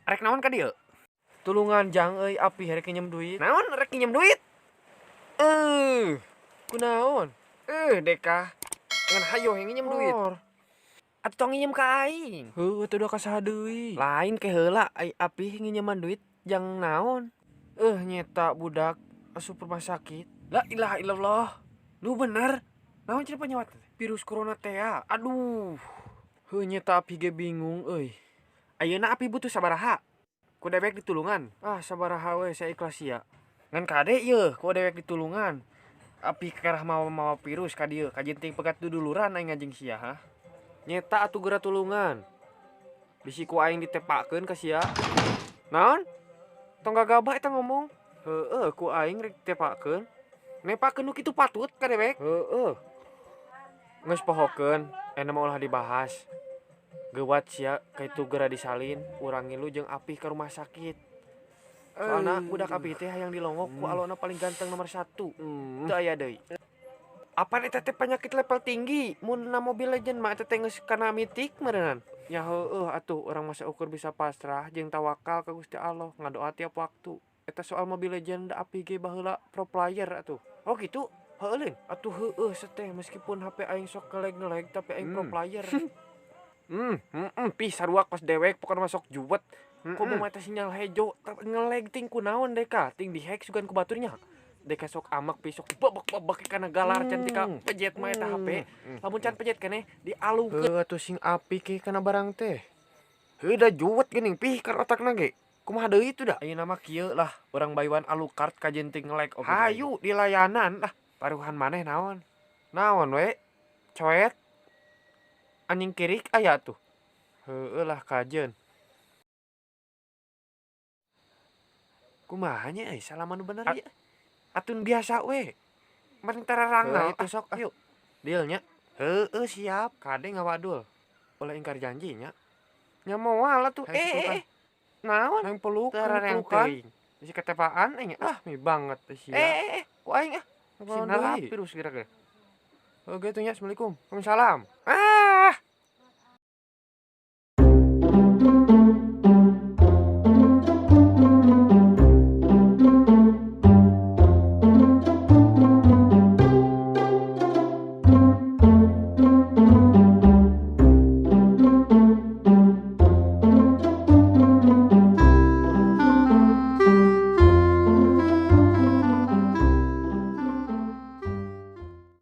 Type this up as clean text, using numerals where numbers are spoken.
Arek naon ka dieu? Tulungan Jang euy, api rek nginjem duit. Naon rek nginjem duit? Eh, Kunaon? eh Deka. Ngan hayo yang nginjem duit. Or. Atuh tong nginjem ka aing. Heueuh teh udah ka saha deui. Lain ke heula ai api nginjeman duit jang naon? Eh nyeta budak asup rumah sakit. La ilaha illallah. Nu bener. Naon cenah panyawat teh? Virus corona teh ya. Aduh. Heuh nyeta api ge bingung euy. Ayeuna api butuh sabaraha? Ku dewek ditulungan. Ah sabaraha we saikhlas sia. Ngan kade yeuh ku dewek ditulungan. Api kerah mawa-mawa virus ka dieu, kajenting pegat duduluran aing ngajeng sia ha. Nyeta atuh geura tulungan. Bisi ku aing ditepakeun ka sia. Naon? Tong gagabah eta ngomong. Heueuh ku aing rek ditepakeun. Nepakeun nu kitu patut ka dewek. Heueuh. Geus pohokeun, enak mah ulah dibahas. Geuwat sia kaitu geura disalin, urang ngilu jeung apih ka rumah sakit. Soalna budak apih teh hayang dilongok ku alona paling ganteng nomor 1. Teu aya deui. Apan eta teh penyakit level tinggi? Mun na Mobile Legend mah eta teh geus kana mitik meureunnan. Ya heueuh atuh urang mah saukur bisa pasrah jeung tawakal ka Gusti Allah, ngadoa tiap waktu. Eta soal Mobile Legend da apih ge baheula pro player atuh. Oh gitu. Heueuh leun. Atuh heueuh seteh meskipun HP aing sok ngelag-ngelag tapi aing pro player. Pih sarua kos dewek pokona mah sok juwet. Komo mah eta sinyal hejo ngelag ting kunaon deka, ting dihack sugan ku batur nya. Deka sok amak pi sok bebek-bebek kana galar can tika pejet mah eta HP. Lamun can pejet keneh dialungkeun. Heueuh atuh sing api ke kana barang teh. Heuh da juwet geuning pih kan otakna ge. Kumaha deui itu da? Ayeuna mah kieu lah, urang bayuan Alucard kajenting ngelag oge. Hayu di layanan lah. Taruhan maneh naon? Naon we? Coet. Anjing kirik aya tuh. Heueuh lah kajeun. Kumaha nya euy salaman nu bener ieu? Atun biasa we. Mending tararangna itu sok yuk. Deal nya. Heueuh siap. Kade ngawadul. Ulah ingkar janji nya. Nya moal atuh. Hayang Naon? Hayang peluk, Tararang pelukan. teuing. Bisi ketepaan aing. Ah, mi banget teh sia. Ku aing ah. Kunaon Sinarap deui? virus kira-kira. Heuh geus nya, Assalamualaikum. Waalaikumsalam. Ah.